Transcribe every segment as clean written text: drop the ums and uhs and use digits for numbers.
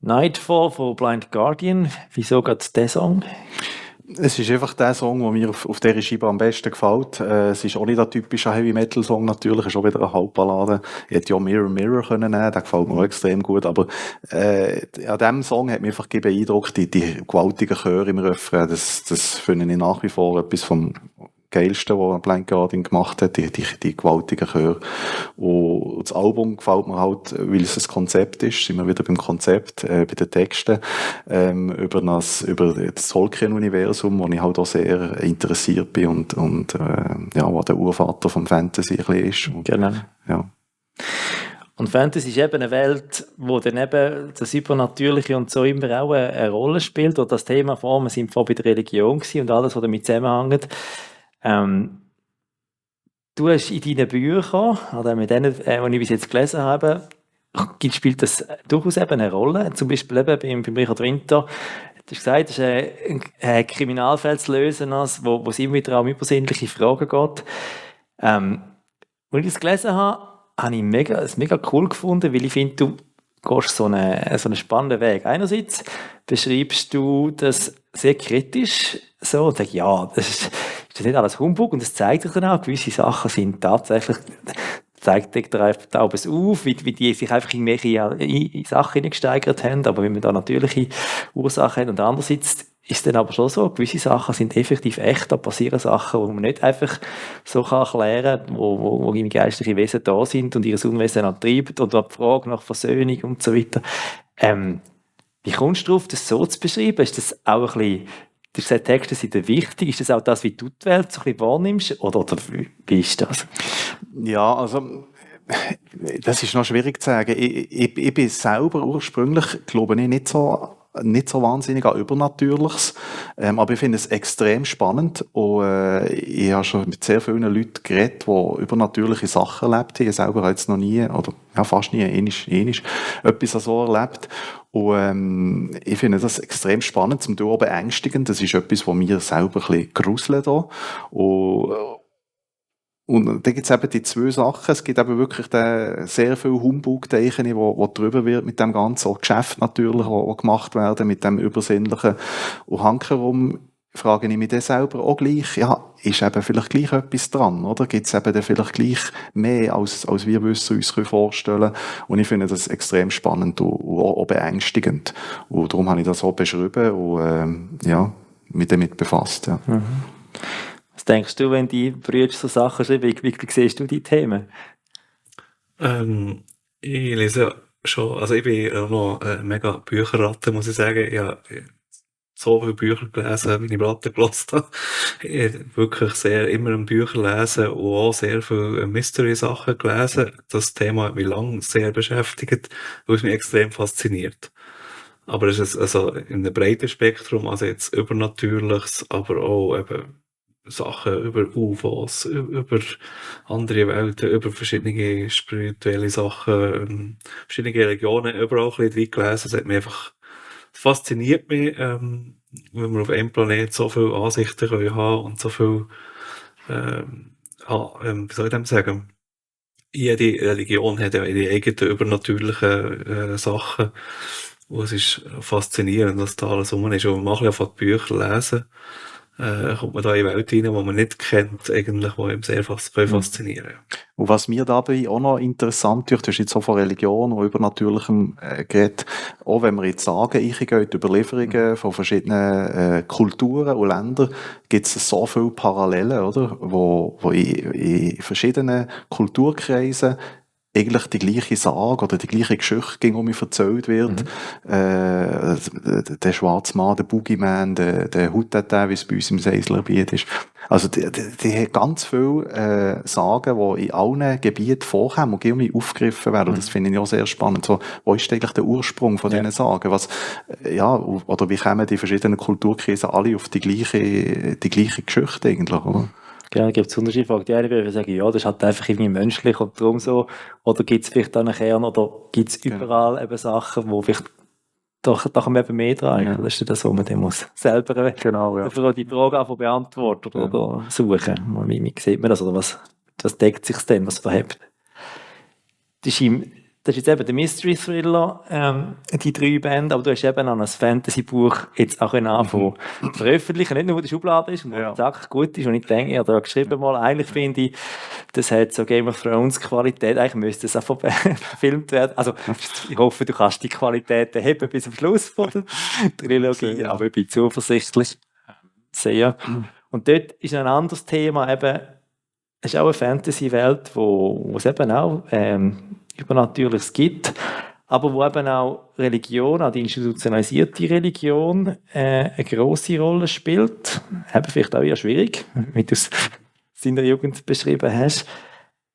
Nightfall von Blind Guardian. Wieso gerade der Song? Es ist einfach der Song, der mir auf dieser Scheibe am besten gefällt. Es ist auch nicht der typische Heavy-Metal-Song natürlich, es ist auch wieder eine Halbballade. Ich hätte ja Mirror Mirror können nehmen, der gefällt mir auch extrem gut, aber an diesem Song hat mir einfach beeindruckt, die gewaltigen Chöre im Refrain, das finde ich nach wie vor etwas vom Geilsten, was Blind Guardian gemacht hat, die gewaltigen Chöre. Und das Album gefällt mir halt, weil es ein Konzept ist, sind wir wieder beim Konzept, bei den Texten, über das Tolkien-Universum, wo ich halt auch sehr interessiert bin und wo der Urvater vom Fantasy ein bisschen ist. Und, genau. Ja. Und Fantasy ist eben eine Welt, wo dann eben das Übernatürliche und so immer auch eine Rolle spielt. Und das Thema vor allem sind vor bei der Religion gewesen und alles, was damit zusammenhängt. Du hast in deinen Büchern, oder mit denen, die ich bis jetzt gelesen habe, spielt das durchaus eben eine Rolle. Zum Beispiel eben beim Richard Winter, du hast gesagt, es ist ein Kriminalfall zu lösen, wo es immer wieder um übersinnliche Fragen geht. Als ich das gelesen habe, habe ich es mega cool gefunden, weil ich finde, du gehst so einen spannenden Weg. Einerseits beschreibst du das sehr kritisch, so, und sagst, ja, das ist nicht alles Humbug, und es zeigt sich dann auch, gewisse Sachen sind tatsächlich, zeigt dir einfach auf, wie die sich einfach in irgendwelche Sachen hineingesteigert haben, aber wenn man da natürliche Ursachen hat, und andererseits ist dann aber schon so, gewisse Sachen sind effektiv echt, da passieren Sachen, die man nicht einfach so kann erklären kann, wo geistliche Wesen da sind und ihr Unwesen antreiben, oder die Frage nach Versöhnung und so weiter. Wie kommst du darauf, das so zu beschreiben? Ist das auch ein bisschen, du hast gesagt, Texte sind wichtig, ist das auch das, wie du die Welt so ein bisschen wahrnimmst, oder wie ist das? Ja, also das ist noch schwierig zu sagen. Ich bin selber ursprünglich, glaube ich, nicht so wahnsinnig an Übernatürliches, aber ich finde es extrem spannend und ich habe schon mit sehr vielen Leuten geredet, die übernatürliche Sachen erlebt haben. Ich selber habe jetzt noch nie, oder ja, fast nie, einmal etwas so erlebt. Und ich finde das extrem spannend, zum Teil auch beängstigend. Das ist etwas, was mir selber ein bisschen gruselt auch. Und dann gibt es eben die zwei Sachen. Es gibt eben wirklich sehr viel Humbug-Zeichen, wo drüber wird mit dem ganzen, auch Geschäft natürlich, wo gemacht werden, mit dem Übersinnlichen. Und hankerum frage ich mich dann selber auch gleich, ja, ist eben vielleicht gleich etwas dran, oder? Gibt es eben dann vielleicht gleich mehr, als wir uns vorstellen können? Und ich finde das extrem spannend und auch beängstigend. Und darum habe ich das so beschrieben und mich damit befasst. Ja. Mhm. Was denkst du, wenn die Brüder so Sachen schreiben? Wie siehst du die Themen? Ich lese schon, also ich bin auch noch mega Bücherratte, muss ich sagen. Ja, so viele Bücher gelesen, wie ich Ratte gelesen habe. Ich habe wirklich immer Bücher lesen und auch sehr viele Mystery-Sachen gelesen. Das Thema hat mich lange sehr beschäftigt, weil es mich extrem fasziniert. Aber es ist also in einem breiten Spektrum, also jetzt Übernatürliches, aber auch eben Sachen über UFOs, über andere Welten, über verschiedene spirituelle Sachen, verschiedene Religionen, überall ein bisschen gelesen. Es fasziniert mich, wenn wir auf einem Planet so viele Ansichten können haben und so viel, wie soll ich dem sagen? Jede Religion hat ja ihre eigenen übernatürlichen Sachen. Und es ist faszinierend, was da alles rum ist. Und man kann ja die Bücher lesen, kommt man da in eine Welt rein, die man nicht kennt, eigentlich, die einem sehr faszinieren kann. Und was mir dabei auch noch interessant ist, du hast jetzt so von Religion und Übernatürlichem geredet, auch wenn wir jetzt sagen, ich gehe die Überlieferungen von verschiedenen Kulturen und Ländern, gibt es so viele Parallelen, oder? Wo in verschiedenen Kulturkreisen eigentlich die gleiche Sage oder die gleiche Geschichte um mich erzählt wird. Der schwarze Mann, der Boogeyman, der Huttata, wie es bei uns im Seislerbiet ist. Also die haben ganz viele Sagen, die in allen Gebieten vorkommen und irgendwie aufgegriffen werden. Und das finde ich auch sehr spannend. So, wo ist eigentlich der Ursprung von diesen Sagen? Oder wie kommen die verschiedenen Kulturkreise alle auf die gleiche Geschichte eigentlich, oder? Genau, gibt es unterschiedliche Faktoren. Die einen würden sagen, ja, das ist halt einfach irgendwie menschlich und darum so. Oder gibt es vielleicht einen Kern, oder gibt es überall eben Sachen, wo vielleicht da kann man eben mehr dran. Ja. Das ist das, was man dann muss selber die Frage einfach beantworten oder suchen. Wie sieht man das? Oder was deckt sich denn, was verhebt? Das ist das ist jetzt eben der Mystery Thriller, die 3 Bände, aber du hast eben an ein Fantasy-Buch jetzt auch anfangen zu veröffentlichen, nicht nur, wo die Schublade ist und wo zack, gut ist, und ich denke, ich habe da geschrieben mal, eigentlich finde ich, das hat so Game of Thrones Qualität, eigentlich müsste es auch verfilmt werden, also ich hoffe, du kannst die Qualität heben bis zum Schluss von der Trilogie, aber ich bin zuversichtlich, sehr. Und dort ist ein anderes Thema, eben, es ist auch eine Fantasy-Welt, wo es eben auch Übernatürliches gibt, aber wo eben auch Religion, auch die institutionalisierte Religion, eine grosse Rolle spielt. Eben vielleicht auch eher schwierig, wie du es in der Jugend beschrieben hast.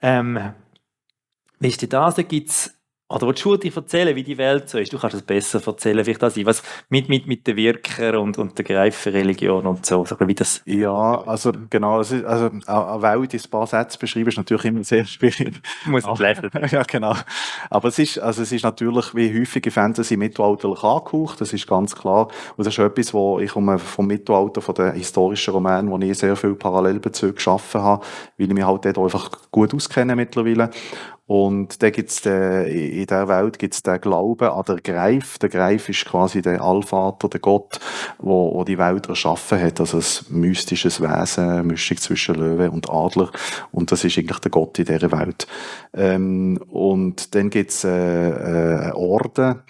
Wie ist denn das? Gibt's, oder willst du dir erzählen, wie die Welt so ist? Du kannst es besser erzählen, vielleicht als ich. Was mit den Wirker und der Greiferreligion und so, wie das... Ja, also genau, also eine Welt in ein paar Sätze beschreiben ist natürlich immer sehr schwierig. Muss man lächeln. Ja, genau. Aber es ist natürlich wie häufige Fantasy mittelalterlich angehaucht, das ist ganz klar. Und das ist etwas, wo ich vom Mittelalter, von den historischen Romanen, wo ich sehr viel Parallelbezüge geschaffen habe, weil ich mich halt dort einfach gut auskenne mittlerweile. Und da gibt's in dieser Welt gibt's den Glauben an den Greif. Der Greif ist quasi der Allvater, der Gott, wo die Welt erschaffen hat. Also ein mystisches Wesen, eine Mischung zwischen Löwe und Adler. Und das ist eigentlich der Gott in dieser Welt. Und dann gibt's einen Orden,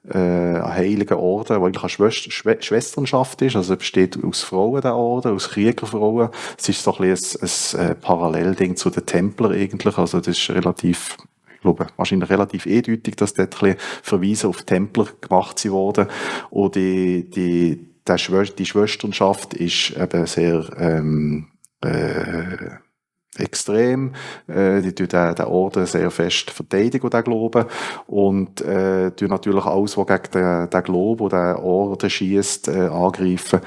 einen heiligen Orden, der eigentlich eine Schwesternschaft ist. Also besteht aus Frauen, der Orden, aus Kriegerfrauen. Es ist so ein bisschen ein Parallelding zu den Templern eigentlich. Also das ist relativ, ich glaube, wahrscheinlich relativ eindeutig, dass dort ein bisschen Verweise auf Templer gemacht wurden. Und die Schwesternschaft ist eben sehr extrem, die tun den Orden sehr fest verteidigen, den Glauben, und tun natürlich alles, was gegen den Glauben und den Orden schiesst, angreifen.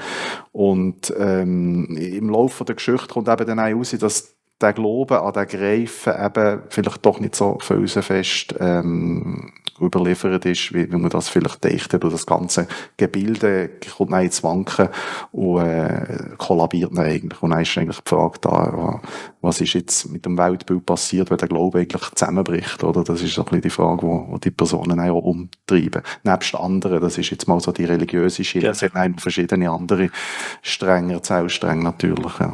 Und im Laufe der Geschichte kommt eben dann auch raus, dass der Glauben an den Greifen eben vielleicht doch nicht so felsenfest überliefert ist, wie man das vielleicht dächte. Und das ganze Gebilde kommt dann ins Wanken und kollabiert dann eigentlich. Und dann ist eigentlich die Frage da, was ist jetzt mit dem Weltbild passiert, wenn der Glaube eigentlich zusammenbricht, oder? Das ist so ein bisschen die Frage, wo die Personen auch umtreiben. Nebst anderen, das ist jetzt mal so die religiöse Schiene. Es hat noch verschiedene andere Stränge, Erzählstränge natürlich, ja.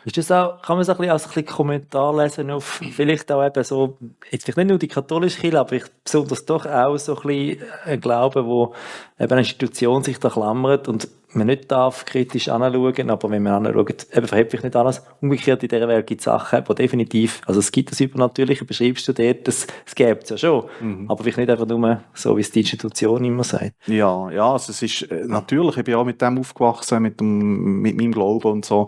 Ist das auch, kann man es ein bisschen als ein bisschen Kommentar lesen auf vielleicht auch eben so, jetzt vielleicht nicht nur die katholische Kirche, aber besonders doch auch so ein bisschen ein Glaube, wo eben eine Institution sich da klammert und man nicht darf kritisch anschauen, aber wenn man anschaut, eben verhebt sich nicht alles. Umgekehrt in dieser Welt gibt es Sachen, die definitiv, also es gibt das Übernatürliche, beschreibst du dort, es gibt es ja schon, aber vielleicht nicht einfach nur so, wie es die Institution immer sagt. Ja, also es ist natürlich, ich bin auch mit dem aufgewachsen, mit meinem Glauben und so.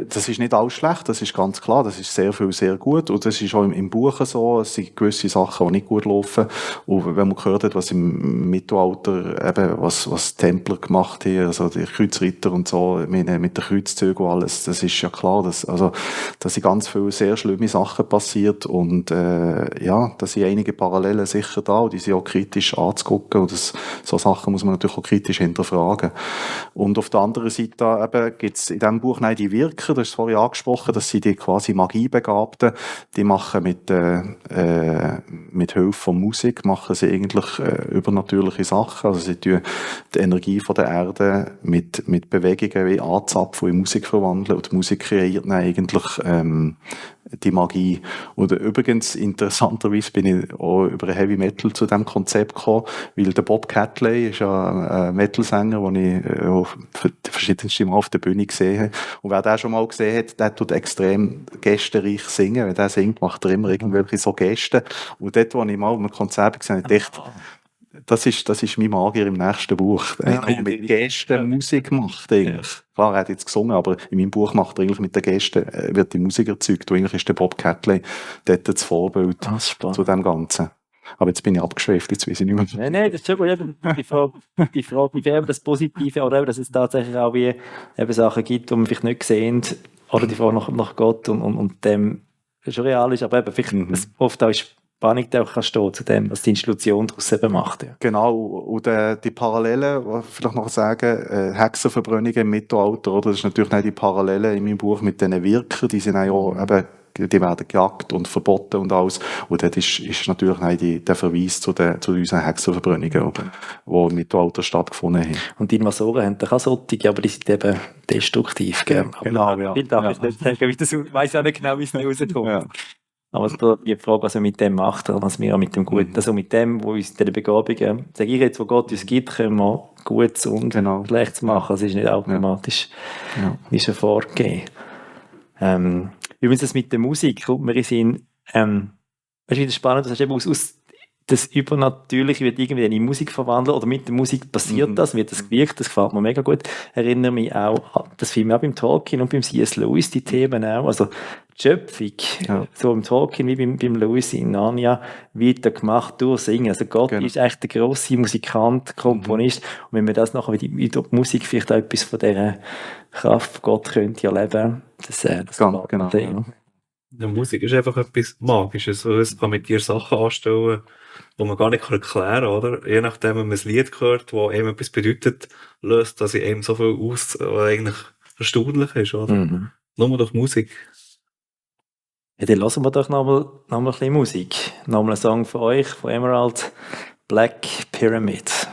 Das ist nicht alles schlecht, das ist ganz klar, das ist sehr viel, sehr gut, und das ist auch im Buch so, es sind gewisse Sachen, die nicht gut laufen, und wenn man gehört hat, was im Mittelalter eben, was Templer gemacht haben, also die Kreuzritter und so, mit den Kreuzzügen und alles, das ist ja klar, da sind ganz viele sehr schlimme Sachen passiert, und ja, da sind einige Parallelen sicher da, und die sind auch kritisch anzugucken, und so Sachen muss man natürlich auch kritisch hinterfragen. Und auf der anderen Seite eben gibt's in diesem Buch die Wirker, das ist vorhin angesprochen, das sind die quasi Magiebegabten, die machen mit Hilfe von Musik, machen sie eigentlich übernatürliche Sachen, also sie tun die Energie von der Erde mit Bewegungen wie anzapfen und in Musik verwandeln, und die Musik kreiert dann eigentlich die Magie. Und übrigens, interessanterweise bin ich auch über Heavy Metal zu diesem Konzept gekommen, weil der Bob Catley ist ja ein Metal-Sänger, den ich auch verschiedenste Mal auf der Bühne gesehen habe. Und wer den schon mal gesehen hat, der tut extrem gestenreich singen. Wenn der singt, macht er immer irgendwelche so Gesten. Und dort, wo ich mal auf einem Konzert gesehen habe, dachte das ist mein Magier im nächsten Buch. Er hat mit Gesten Musik macht eigentlich. Klar, er hat jetzt gesungen, aber in meinem Buch macht er eigentlich mit den Gesten, wird die Musik erzeugt. Und eigentlich ist der Bob Catley dort das Vorbild zu dem Ganzen. Aber jetzt bin ich abgeschweift, jetzt weiß ich nicht mehr. Nein, das ist schon gut. Die Frage, wie wäre das Positive, oder eben, dass es tatsächlich auch wie eben Sachen gibt, die man vielleicht nicht sehen, oder die Frage nach Gott und dem schon real ist, aber eben vielleicht oft auch Spannung auch kann stehen zu dem, was die Institution daraus eben macht. Ja. Genau, und die Parallelen, vielleicht noch sagen, Hexenverbrennungen im Mittelalter, oder? Das ist natürlich nicht die Parallelen in meinem Buch mit diesen Wirkern, die sind auch eben die werden gejagt und verboten und alles. Und dort ist natürlich der Verweis zu unseren Hexenverbrennungen, die mit Alter stattgefunden haben. Und die Invasoren haben doch auch solche, aber die sind eben destruktiv. Gell? Genau, ja. Ich darf jetzt nicht sagen, ich weiss auch nicht genau, wie es rauskommt. Ja. Aber die Frage, was wir mit dem machen, was wir auch mit dem Guten, also mit dem, wo uns diese Begabungen, sage ich jetzt, wo Gott uns gibt, können wir Gutes und Schlechtes machen. Das ist nicht automatisch ist ein Vorgehen. Übrigens, das mit der Musik kommt mir in den Sinn, weißt du, wie das spannend ist, eben aus das Übernatürliche wird irgendwie in Musik verwandelt oder mit der Musik passiert das, wird das gewirkt, das gefällt mir mega gut. Erinnere mich auch, das finden wir auch beim Tolkien und beim C.S. Lewis, die Themen auch, also die Schöpfung, so im Tolkien wie beim Lewis in Narnia, wird da gemacht durch Singen. Also Gott ist echt der grosse Musikant, Komponist und wenn wir das nachher wieder die Musik vielleicht auch etwas von dieser Kraft von Gott könnte erleben, das genau. Ja. Die Musik ist einfach etwas Magisches. Es kann mit dir Sachen anstellen, die man gar nicht erklären kann, oder? Je nachdem, wenn man ein Lied hört, das einem etwas bedeutet, löst das in einem so viel aus, was eigentlich erstaunlich ist, oder? Nur durch Musik. Ja, dann hören wir doch noch mal ein bisschen Musik. Nochmal ein Song von euch, von Emerald, Black Pyramid.